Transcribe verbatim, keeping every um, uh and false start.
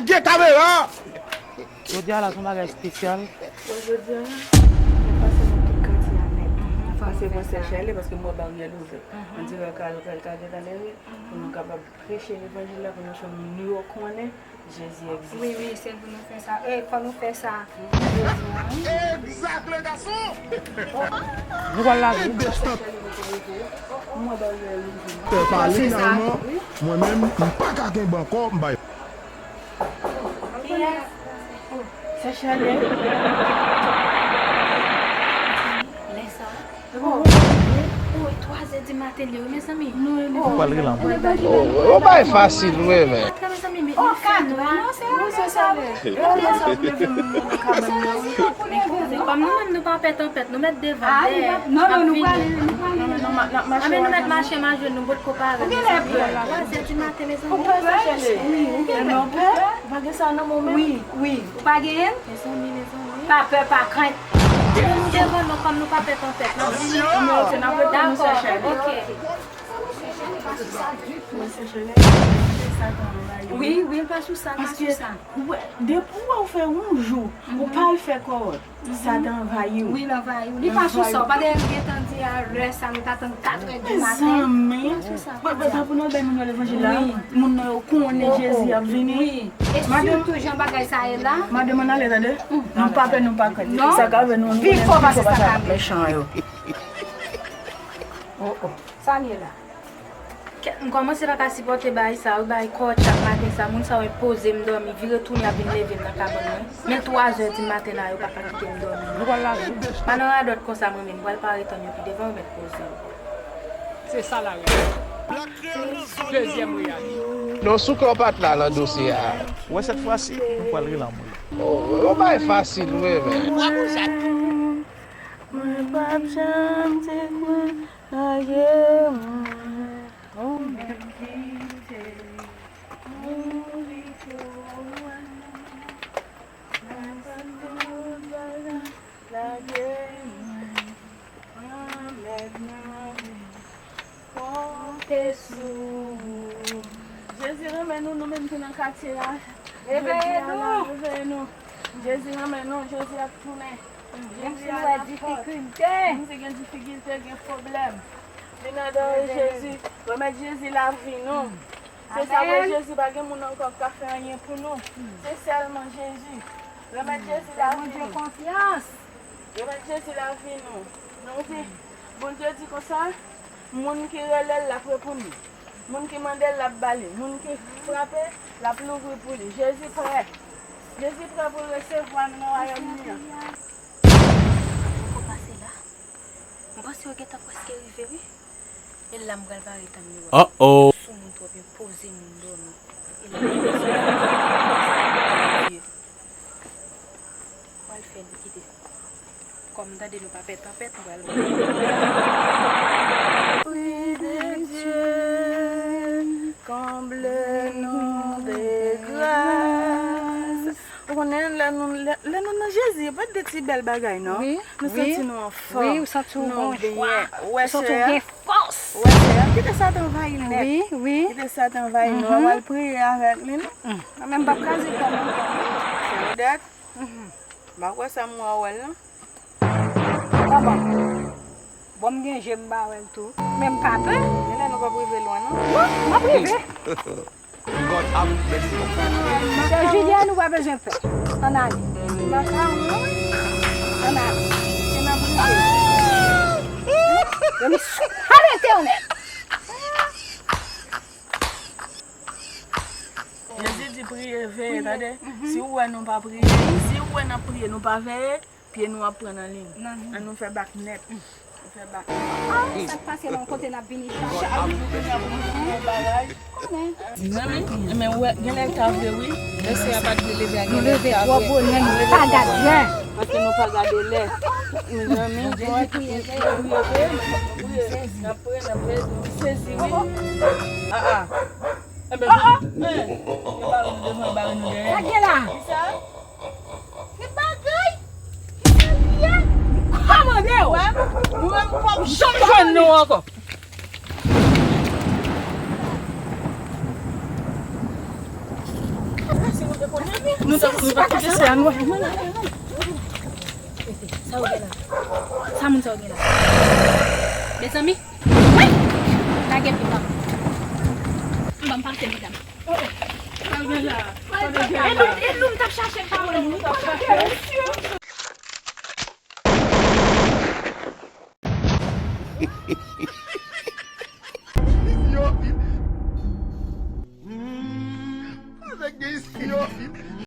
Gen kamera! Jodi a la se yon bagay espesyal. Bon, jodi a, nou pase nan tout katye a nèt. Nou pase nan Sechèlè paske m wè baryè l ouvè. Mwen di, "Kal, kal, kal, gentan leve pou nou kapab preche levanjil la, pou nou fè moun yo konnen Jezi egziste." Wi, wi, se pou nou fè sa. E, fò nou fè sa. Jodi a, wi. Egzak, le gason! Nou pral lage. Mwen ba yo leve. Fè pale finalman, mwen menm, m pa ka kenbe ankò, m bay. Kiyès? Se Sherley. Lè sa. Oh, oh, e twa zè di maten li ye, wi, mezanmi. Ou pral rele anmwe. Oh, oh, bay fasil, wi, men. Kat la, mezanmi, men il fè nwa. Non, se sa, wi. E ou lè sa pou leve moun nan kabann nan, wi. Men koze, kòm nou menm, nou pa pè tanpèt, nou mèt devan, dèyè. Non, non, nou prale, nou prale. Non, non, n ap mache. A, men nou mèt mache, mache, nou potko pare, mezanmi. Twa zè di maten, mezanmi. Ou pè, Sherley? Wi, ou gen lè. Ou pè? Ou pa gen sa nan men w menm? Wi, wi. Ou pa genyen l? Mezanmi, mezanmi. Pa pè, pa krent. Nou devan nou, kòm nou pa pè tanpèt, n ap vini. Dakò, ok. Wi, wi, l pa sou sa, l pa sou sa. Paske, depi w wè w fè yon jou, ou pa al fè kòwòt, Satan anvayi w. Wi, l anvayi w. Li pa sou sa, ou pa t gentan di a lè sa, nou t atann katrè di maten. Mezanmi. Li pa sou sa. Bon, bon, tanpri nou al bay moun yo levanjil la. Wi. Moun nan yo konnen Jezi ap vini. Wi. E sitou jan bagay sa ye la. Madanm, ann ale, tande. Nou pa pè, nou pa krent. Non. Sa ka vè nou, nou konnen pi fò pase sa ka vè. Mechan yo. Oh, oh. Sa l ye la? Kèt, m kòmanse pa ka sipòte bagay sa yo, bagay kòwòt chak maten sa, moun sa yo enpoze m dòmi, vire tounen y ap vin leve m nan kabann mwen. Men twa zè di maten la, yo pa ka kite m dòmi. Nou pral lage. M pa nan radòt konsa mwen menm, m pral pare tann yo pi devan, yo mèt poze yo. Se sa la reyalite. Dezyèm reyalite. Non, Souke w pa t la nan dosye a. Wè sèt fwa si, nou pral rele anmwe. Oh, yon bagay fasil, wi, men. Mwen p ap janm te kwè lage mwen. Ou menm kite m mouri pou ou. Mwen p ap janm lage mwen. Anmèd mwen. Konte sou ou. Jezi renmen nou, nou menm ki nan katye a. Reveye nou. Reveye nou. Jezi renmen nou, Jezi ap tounen. Menm si nou wè difikilte. Menm si gen difikilte, gen pwoblèm. Vin adore Jezi. Remèt Jezi lavi nou. Se sa vre, Jezi, pa gen moun ankò k ka fè anyen pou nou. Se sèlman Jezi. Remèt Jezi lavi nou. Fè Bondye konfyans. Remèt Jezi lavi nou. Nou di, Bondye di konsa, moun ki rele l, l ap reponn li. Moun ki mande l, l ap ba li. Moun ki frape, l ap louvri pou li. Jezi prè. Jezi prè pou l resevwa nou nan wayòm li an. Poko pase la. M panse yo gentan prèske rive, wi. E la m pral pare tann li wè. Uh-oh. Sou moun twòp, enpoze moun dòmi. E la m pral fè li kite. Kòm m tande nou pa pè tanpèt, m pral. Esprit de Dieu, comble-nous de grâce. Ou konnen, lè nou, lè, lè nou nan Jezi, e pa de ti bèl bagay, non. Wi, nou santi nou anfòm. Wi, ou santi w gen jwa. Ou santi w gen fòs. Ou wè, sè a, kite Satan anvayi l nèt. Wi, wi. Kite Satan anvayi l. Nou pral priye avèk li, non. Mwen menm m p ap kraze kò m ankò, non. Se yon dèt. M pa kwè sa m wè w wè l, non. Kòman? Bon, m gen je, m pa wè l tou. Men m pa pè. Genlè nou p ap rive lwen, non. Non, m ap rive. God have mercy upon us. Sè Julienne, ou pa bezwen pè. Ann ale. Ann ale. Yo, men sou a Letènèl. Jezi di priye, veye, tande. Si w wè nou pa priye, si w wè n ap priye, nou pa veye, pye nou ap pran nan liy. Ann nou fè bak nèt. Nou fè bak. Ah, sa k pase la, yon kote n ap vini chache. Konnen. Mezanmi, men wè, genlè l ta vre, wi. Mesye a pa t vle leve a genlè l ta vre. Nou leve twò bonè, nou pa gad lè. Paske nou pa gade lè. Mezanmi, Jezi priye, priye, priye, priye. N ap priye, n ap priye, nou sezi, wi. Ah, ah. Enben, nou, eh, yo bare nou devan, yo bare nou dèyè. Sa gen la? Kisa? Ki bagay? Ki sa li ye? Kòmande w! Nou menm, nou p ap janm jwenn nou ankò. Nou ta, nou pa kite se a nou. Sa ou gen la? Sa moun sa ou gen la? Mezanmi, lage pita. M ban m pase, medam. E nou, e nou m t ap chache pa wè nou.